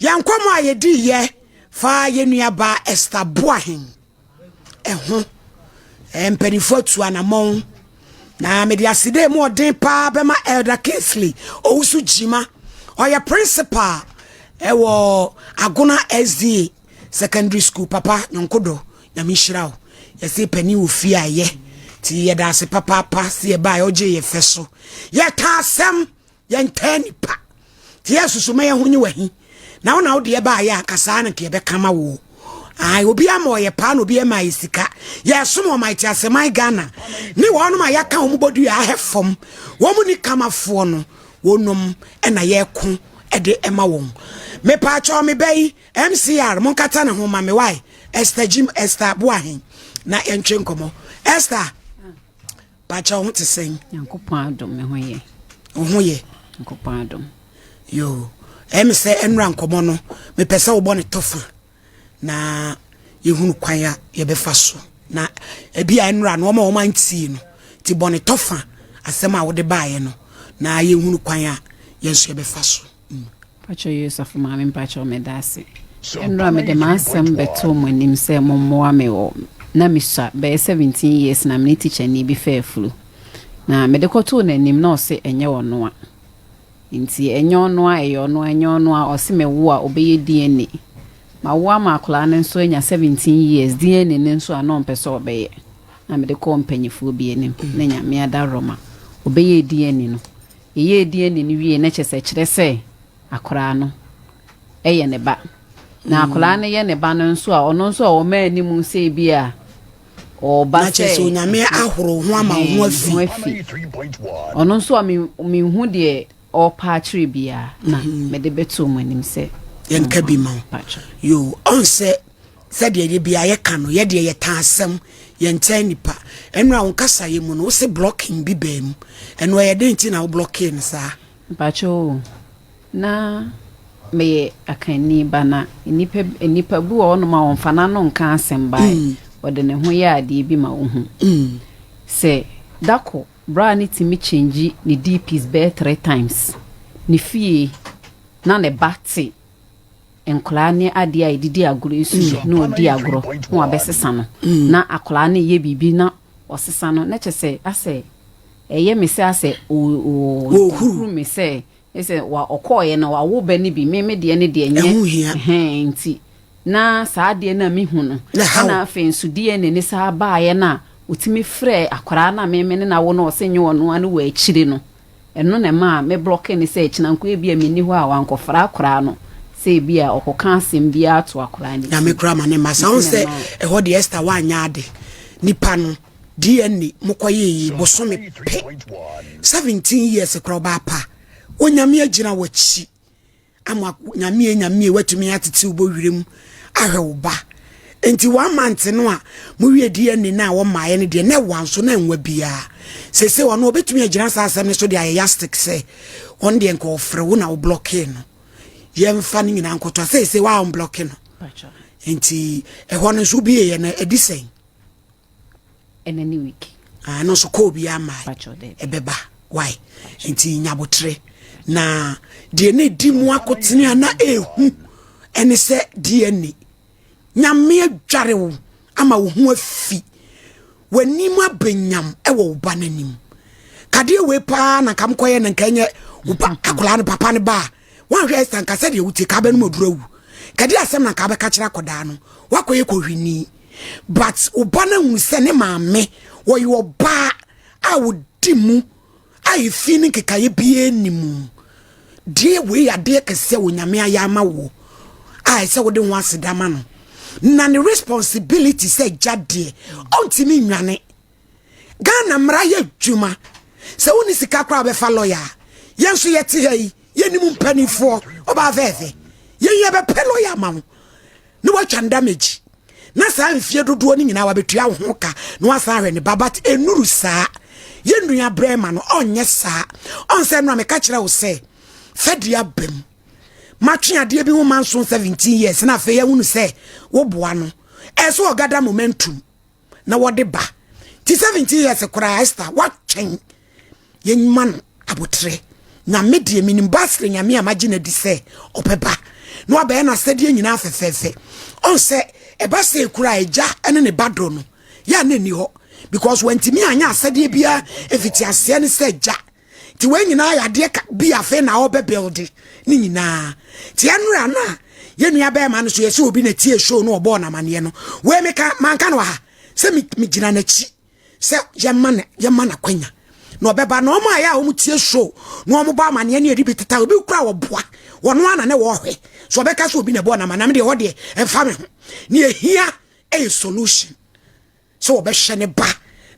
Yɛn nkɔmmɔ a yɛdiiɛ fa yɛn nuabaa Esther Boahen ɛho. Mpanimfoɔ atu anammɔn na mede aseda mu ɔden paa bɛma Elder Kingsley Owusu Gyima. Ɔyɛ principal ɛwɔ Agona SDA Secondary School. Papa Nyɔnkodo, Nyame nhyira wo. Yɛse panin wɔ fie a ɛyɛ nti yɛda ase papaapa sɛ yɛbaa ɔgye yɛ fɛ so. Yɛka asɛm, yɛntaa nipa nti yɛsusu ma yɛho nye wahi na wo na wo deɛ baayɛ a kasaa no nka yɛbɛka ma wo. Ai, obi ama ɔyɛ paa na obi ama yɛ sika. Yɛsom ɔman te aseman Ghana ne wɔnom a yɛaka wɔn bɔdua ahɛ fam, wɔn ni kamafoɔ no, wɔnom ɛna yɛko ɛde ɛma wɔn. Mepaakyɛw, me bɛyi MCR monkata ne ho ma me wae. Esther Jim, Esther Boahen, na yɛntwe nkɔmmɔ. Esther, paakyɛw, ho te sɛn? Nyankopɔn adom, me ho yɛ. Wo ho yɛ? Nyankopɔn adom. Yo, ɛmi sɛ ɛnura nkɔmmɔ no, mepɛ sɛ wobɔ ne tɔfa na yɛhunu kwan a yɛbɛfa so, na ebi a ɛnura no ɔma ɔma ntie no, nti bɔ ne tɔfa asɛm a wode baeɛ no na yɛhunu kwan a yɛn nso yɛbɛfa so. Mpakyɛ Yosef maame, mpakyɛ, meda ase. Ɛnura mede m'asɛm bɛtoo mo anim sɛ mommoa me wɔ na mesua bɛyɛ 17 years na mene tikyani bi fɛ afuru na mede kɔtoo n'anim na ɔse ɛnyɛ ɔno a, nti ɛnyɛ ɔno a, ɛyɛ ɔno a, ɛnyɛ ɔno a, ɔse mewo a ɔbɛyɛ DNA. Mawo ama akwadaa no nso anya 17 years, DNA no nso a na ɔmpɛ sɛ ɔbɛyɛ, na mede kɔɔ mpanyinfoɔ bi anim na Nyame adaworoma ɔbɛyɛ DNA no. Yɛyɛ DNA no wie na kyerɛ sɛ kyerɛ sɛ akwadaa no ɛyɛ ne ba, na akwadaa no yɛ ne ba no nso a, ɔno nso a ɔma anim sɛ bi a ɔba na kyerɛ sɛ Onyame ahoro ho ama wo ho afi. Ho afi. Ɔno nso a menhu deɛ ɔrepa akyerɛ biara na mede bɛto mo anim sɛ yɛnka bi ma wo. Pakyɛ. Yo, ɔn sɛ sɛdeɛ yɛ bia yɛka no, yɛdeɛ yɛta asɛm, yɛnkyɛn nipa. Ɛno a wo nkasa yɛ mu no, wo se blocking bi baa mu. Ɛno ɛyɛ den nti na wo blocking no saa? Mpakyɛ o, na meyɛ akanni ba na nipa bi wɔ hɔnom a ɔmfa n'ano nka asɛm bae, ɔde ne ho yɛ adeɛ bi ma wohu sɛ dako braa ne tumi change ne DPs bɛyɛ three times ne fie na ne ba te nkwaraa ne adeɛ a yɛdidi agorɔ esu na ɔdi agorɔ na wabɛsesa no na akwaraa no yɛ biribi na ɔsesa no, na kyɛ sɛ asɛ ɛyɛ me sɛ asɛ ɔhuru me sɛ sɛ wa ɔkɔɔyɛ no wawo bɛ no bi, me deɛ ne deɛ nyɛ. Ɛho hia. Ɛhɛn, nti na saa adeɛ no a mehu no Na haw. Ɛna afei nso DNA ne saa baeɛ no a ɔtumi frɛ akwaraa no a meme ne nawo no, ɔsɛ nyɛ ɔno a no wɔ akyire no, ɛno na ɛma a me block ne sɛ kyina nko ebi a menni hɔ a wankɔfra akwaraa no sɛ ebi a ɔkɔka asɛm biara to akwaraa no. Nyame kora ma ne ma sa wo Nti sɛ na ɛma- ɛhɔ deɛ, Esther, woanyɛ ade. Nipa no DNA mokɔyɛ yi bosome pɛ, 17 years kora ɔbaa pa. Onyame agyina w'akyi ama Nyame Nyame watumi atete wo bɔ werɛ mu ahwɛ wo ba. Nti one month no a mowie DNA no a wɔmaeɛ no deɛ, na ɛwa nso na ɛnwa biara. Sese ɔno ɔbɛtumi agyina saa asɛm no so de ayɛ yardstick sɛ ɔno deɛ nka ɔfrɛ wo na wo block no. Yɛmfa no nyinaa nkɔtɔ sɛ sɛ waa block no. Pakyɛ. Nti ɛhɔ no nso wobieɛ no ɛdi sɛn? Ɛnɛ ne week. Ah, no nso kɔɔ bi ama. Pakyɛ, daabi. Ɛbɛba why, nti nyabotere na deɛ ne di mu akotene a na ɛhu ɛne sɛ DNA. Nyame adware wo ama wo ho afi w'anim abɛnyam ɛwɔ wo ba n'anim. Kadeɛ wei paa na nka mkɔyɛ no, nka ɛnyɛ wo ba akwadaa no papa no ba a woanhwɛ ɛsa nka sɛdeɛ wotie ka bɛnom aduru awu. Kade asɛm na nka bɛka kyerɛ akwadaa no, woakɔyɛ kɔhwini, but wo ba no ahunu sɛ ne maame wɔyɛ ɔbaa a wodi mu a efi ne nkekaeɛ biara ni mu. Deɛ wei yɛ adeɛ kɛseɛ wɔ Nyame ayɛ ama wo a ɛsɛ wode ho aseda ma no, na ne responsibility sɛ gya deɛ ɔntumi nnwane. Ghana mmara yɛ adwuma sɛ wone sika koraa bɛfa lɔya a, yɛn nso yɛte ha yi, yɛnim mpanimfoɔ ɔbaa fɛɛfɛ, yɛn yɛbɛpɛ lɔya ama wo na watwa no damage na saa mfie dodoɔ no nyinaa wabɛtua wo ho ka na wasan ahwɛ ne ba. But ɛnuru saa, yɛn nua brɛma no ɔnyɛ saa. Ɔnsɛ no a meka kyerɛ wo sɛ fɛdeɛ aba mu matwe adeɛ bi ho manso 17 years na afei ahunu sɛ woboa no, ɛsɛ ɔgada momentum na wɔde ba. Nti 17 years koraa, Esther, watwɛn, yɛnma no abotrɛ. Nyame deɛ menim Basle Nyame a magye no adi sɛ ɔbɛba na wabɛyɛ n'asɛdeɛ nyinaa fɛfɛɛfɛ. Ɔn sɛ ɛba sɛ ekura agya ne ne ba dɔ no yɛ a na ɛni hɔ because wantumi anyɛ asɛdeɛ biara ɛfiti aseɛ ne sɛ agya nti wei nyinaa yɛ adeɛ bi afei na ɔbɛ build ne nyinaa nti ɛnora no a yɛn nua bɛrima no so yɛsɛ obi na tie show no ɔbɔɔ n'amaneɛ no wei meka manka no ha sɛ megyina n'akyi sɛ yɛma no yɛma no akwanya na ɔbɛba na wɔn a yɛ a wɔn tie show na wɔn bɔ amaneɛ ne yɛde bi teta obi kura wɔboa wɔn ana ne wɔhwɛ so ɔbɛka sɛ obi na ɛbɔ n'amaneɛ deɛ ɔdeɛ ɛmfa me ho ne ehia ɛyɛ solution sɛ wɔbɛhwɛ ne ba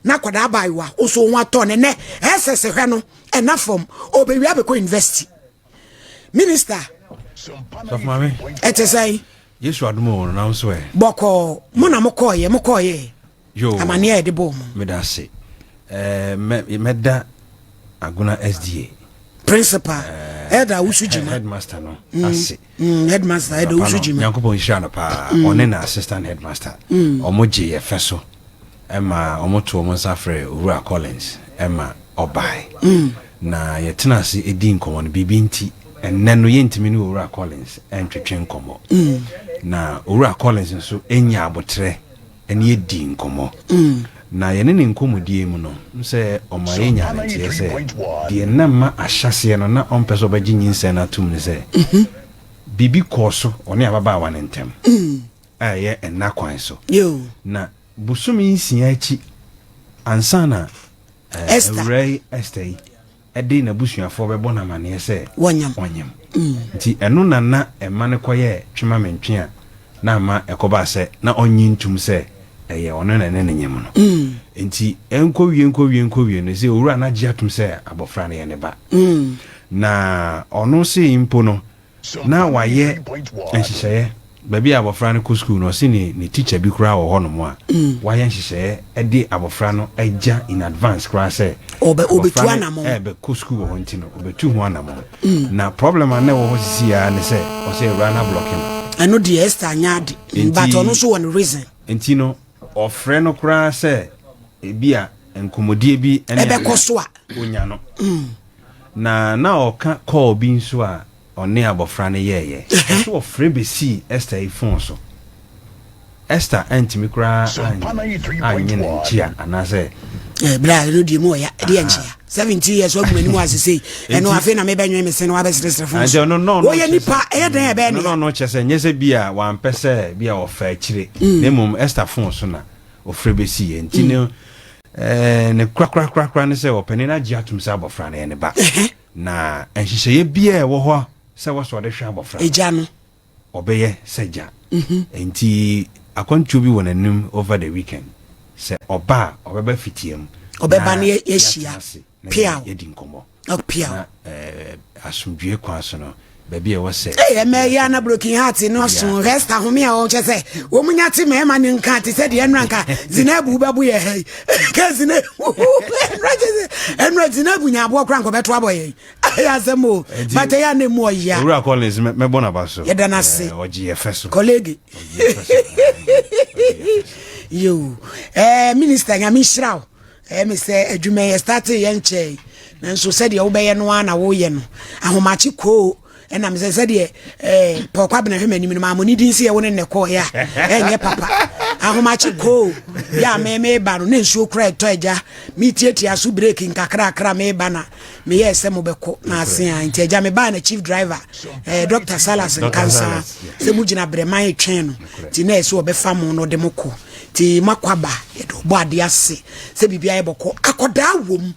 na akwadaa abaayewa nso wɔn atɔ ne nɛ ɛsɛ sɛ hwɛ no ɛna fam ɔbɛwia abɛkɔ university minister ɛte sɛ Yesu adom o na nso ɛ bɔkɔɔ mo na mokɔɔyɛ mokɔɔyɛ Yoo, Amaneɛ a yɛde bɔɔ mu. Meda ase. Eh, mɛ, mɛda Agona SDA. Principal, eh, Elder Awusu Gyima. Headmaster no mm. ase. Mm, headmaster, Elder Awusu Gyima. Nyankopɔn nhyira no paa. Mm. Ɔne na assistant headmaster. Mm. Ɔmo gye yɛ fɛ so. Ɛma ɔmo to ɔmo nsa frɛ Owura Collins ɛma ɔbae. Mm. Na yɛtena ase edi nkɔmɔ no biribi nti ɛnnɛ no yɛntumi ne Owura Collins ɛntwetwe nkɔmɔ. Mm. Na Owura Collins nso enya abotrɛ ne yɛdii nkɔmmɔ. Na yɛne ne nkɔmmɔdie mu no, sɛ ɔma yɛnyaa no nteɛ sɛ, deɛ na ma ahyɛaseɛ no na ɔmpɛ sɛ ɔbɛgye nyinsɛn no atom ne sɛ, biribi kɔɔ so ɔne ababaawa no ntam a ɛyɛ nna kwan so. Na bosome nsia akyi ansa na awuraa yi, Esther yi, de n'abusuafoɔ bɛbɔ no amaneɛ sɛ ɔnyem. Nti ɛno na na ɛma no kɔyɛɛ twema-mentwe a na ama ɛkɔbaa sɛ na ɔnnye ntom sɛ ɛyɛ ɔno na ɛne no nyem no. Nti ɛnkɔwie nkɔwie nkɔwie no, seesei owura no agye atom sɛ abɔfra no yɛ ne ba. Na ɔno sei mpo no, Na wayɛ nhyehyɛeɛ, baabi a abɔfra no kɔ sukuu no, ɔse ne ne tikya bi koraa wɔ hɔnom a wayɛ nhyehyɛeɛ de abɔfra no agya in advance koraa sɛ abɔfra no ɛrebɛkɔ sukuu wɔ hɔ nti no, ɔbɛtu ho anamɔn. Na problem a na ɛwɔ hɔ sisi ara ne sɛ ɔsɛ awuraa no ablɔke no. Ɛno deɛ Esther anyɛ ade, but ɔno nso wɔ ne reason. Nti no, ɔfrɛ no koraa sɛ ebi a nkɔmmɔdie bi ne ɛbɛkɔ so a ɔnya no. Na na ɔka call bi nso a ɔne abɔfra no yɛeɛ. Ɔse ɔfrɛ bɛsii Esther yi phone so. Esther antumi koraa annye no nkyea anaasɛ. Eh, bra, ɛno deɛ mu ɔya, ɛdeɛ nkyea. 70 years wagu m'anim ase sei. Ɛno afei na mebɛnwen me se na wabɛseresere phone so. Wɔyɛ nipa, ɛyɛ dɛn ɛbɛyɛ ne ya. No no kyerɛ sɛ nyɛ sɛ bi a wampɛ sɛ bi a ɔfa akyire. Na mmom Esther phone so na ɔfrɛ bɛsiiɛ. Nti no Ɛɛ, ne korakorakorakora ne sɛ ɔpanin no agye atom sɛ abɔfra no yɛ ne ba. Na nhyehyɛeɛ biara a ɛwɔ hɔ sɛ wɔ sɛ ɔde hwɛ abɔfra no, Agya no. ɔbɛyɛ sɛ gya. Enti akwantuo bi wɔ n'anim over the weekend. Sɛ ɔba a, ɔbɛba fitiam Ɔbɛba na na yɛahyia. yɛatena ase na Peaw. yɛadi nkɔmmɔ. Ɔpeaw. Na ɛɛ, asomdwoeɛ kwan so no, baabi a ɛwɔ sɛ. Ee, ɛmɛ yi ana broken heart no so resta home a ɔkyɛ sɛ wɔn nya te mmarima ne nka te sɛ deɛ ɛnura nka zinabu bɛbo yɛ ha yi ka zinabu ɛnura kyɛ sɛ ɛnura zinabu nya aboɔ kora nka ɔbɛto abɔ yɛ yi ɛyɛ asɛm o bàtɛ yɛ ana emu ɔya. Owura Collins mɛbɔ n'aba so. Yɛda n'ase. Ɔgye yɛ fɛ so. Kɔlege. Yoo ɛɛ minista nyame nhyira o. Ɛyɛ me sɛ adwuma yi yɛstartee yɛ nkyɛe nanso sɛdeɛ wobɛyɛ no ara na woyɛ no. Ahomakye koo ɛna me sɛ sɛdeɛ eh, Paul Kwabena hwɛ m'anim no maa mo ne din sɛ yɛwo ne nnɛ kɔɔ yɛ a ɛnyɛ papa. Ahomakye koo yɛ a me meba no na nsuo kora ɛtɔ agya metiatia so breki nkakrakra meba na meyɛɛ sɛ mobɛkɔ na ase a nti agya mebaa na chief driver eh, Dr. Salas Nkansa sɛ mogyina brɛman retwɛn no nti na ɛsɛ ɔbɛfa mo na ɔde mo kɔ. Nti makɔ aba yɛde ɔbɔ adeɛ ase sɛ biribi ayɛ bɔkɔ akɔdaa wom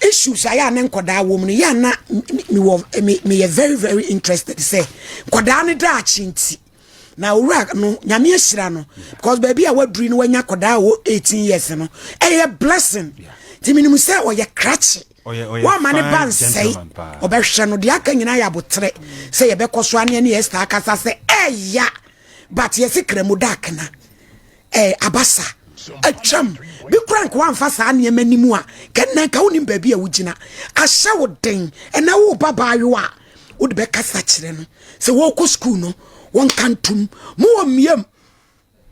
issues ayɛ a ne nkɔdaa wom no yɛ ana mewɔ meyɛ very very interested sɛ nkɔdaa ne daakye nti na owura no nyame ahyira no because baabi a waduri no wanya kɔdaa wɔ 18 years no ɛyɛ blessing nti menim sɛ ɔyɛ krakye wɔama ne ba nsɛe ɔbɛhwɛ no deɛ aka nyinaa yɛ aboterɛ sɛ yɛbɛkɔ so aneɛ ne yɛ akasa sɛ ɛya But yɛse kramu da akena eh, abasa atwam bi kora nka wamfa saa nneɛma ni mu a kɛnɛ nka wonim baabi a wogyina ahyɛ wo den ɛnɛ wo ba baayewa a wode bɛkasa kyerɛ no sɛ wɔkɔ sukuu no wɔnka ntom mo wɔ mmiam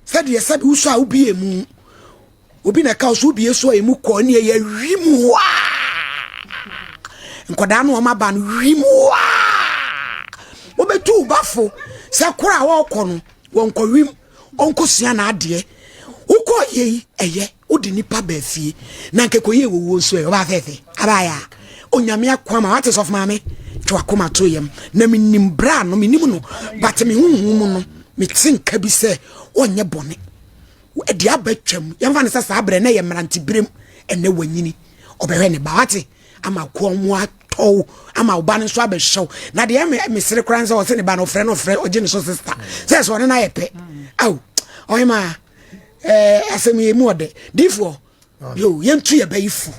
sɛdeɛ sɛde wosɔ a wobie mu obi na ɛka wo so wobie so a ɛmu kɔ ne ɛyɛ wi mu waa. Nkɔdaa no ɔma ba no wim waa, wobɛtu wo bafo sɛ koro a wɔrekɔ no, wɔnkɔ wim, ɔnkɔsua n'adeɛ. Wokɔ yei ɛyɛ wode nipa baa fie na nkɛkɔyɛ wɔwuo nso ɛ ɔbaa fɛfɛ abaayɛ a Onyame ako ama wate. Sɔfo maame, twe wakoma to yam na menim bra no, menim no, but me honhom mu no, mete nka bi sɛ ɔnyɛ bɔne. Ɛde aba twam, yɛmfa no sɛ saa berɛ na yɛ mmeranteberɛm, ɛnɛ wanyini, ɔbɛhwɛ ne ba, wate, ama kɔn mu atɔw ama ɔba no nso abɛhyɛw. Na deɛ mesere koraa sɛ ɔsɛ ne ba no ɔfrɛ no, ɔfrɛ ɔgye ne so sister sɛ ɔne no ayɛ pɛ. Aw, ɔhema, asɛm yɛ mu ɔdɛ difoɔ yo, yɛntu yɛ bɛyi fo.